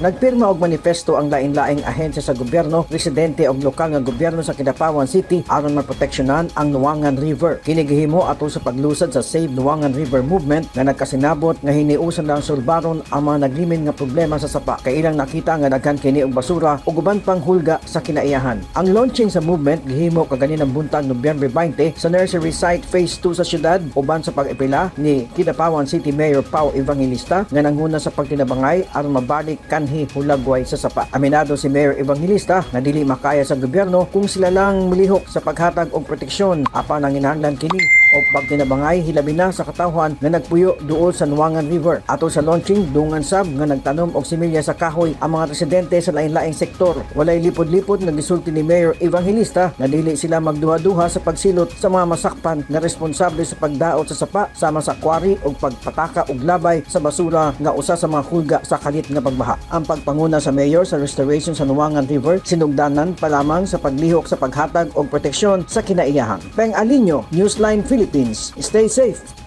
Nagpirma og manifesto ang lain-laing ahensya sa gobyerno, residente og lokal nga gobyerno sa Kidapawan City aron maproteksyonan ang Nuangan River. Kini gihimo atol sa paglusad sa Save Nuangan River Movement nga nagkasinabot nga hiniusan lang sulbaron ang mga naglimin nga problema sa sapa. Kay ilang nakita nga daghan kini og basura ug uban pang hulga sa kinaiyahan. Ang launching sa movement gihimo kaganinang buntag, Nobyembre 20, sa Nursery Site Phase 2 sa syudad uban sa pag-epila ni Kidapawan City Mayor Pau Evangelista nga nanguna sa pagtinabangay aron mabalik kanhi hulagway sa sapa. Aminado si Mayor Evangelista na dili makaya sa gobyerno kung sila lang milihok sa paghatag og proteksyon, apan nanginahanglan kini og pagtinabangay, hilabi na sa katawhan nga nagpuyo duol sa Nuangan River. Atol sa launching, dungan sab nga nagtanom og similya sa kahoy ang mga residente sa lain-laing sektor. Walay lipod-lipod nga gisulti ni Mayor Evangelista nga dili sila magduha-duha sa pagsilot sa mga masakpan nga responsable sa pagdaot sa sapa sama sa quarry ug pagpataka og labay sa basura nga usa sa mga hulga sa kalit nga pagbaha. Ang pagpanguna sa mayor sa restoration sa Nuangan River sinugdanan pa lamang sa paglihok sa paghatag og proteksyon sa kinaiyahan. Peng Alinyo, Newsline Philippines. Stay safe.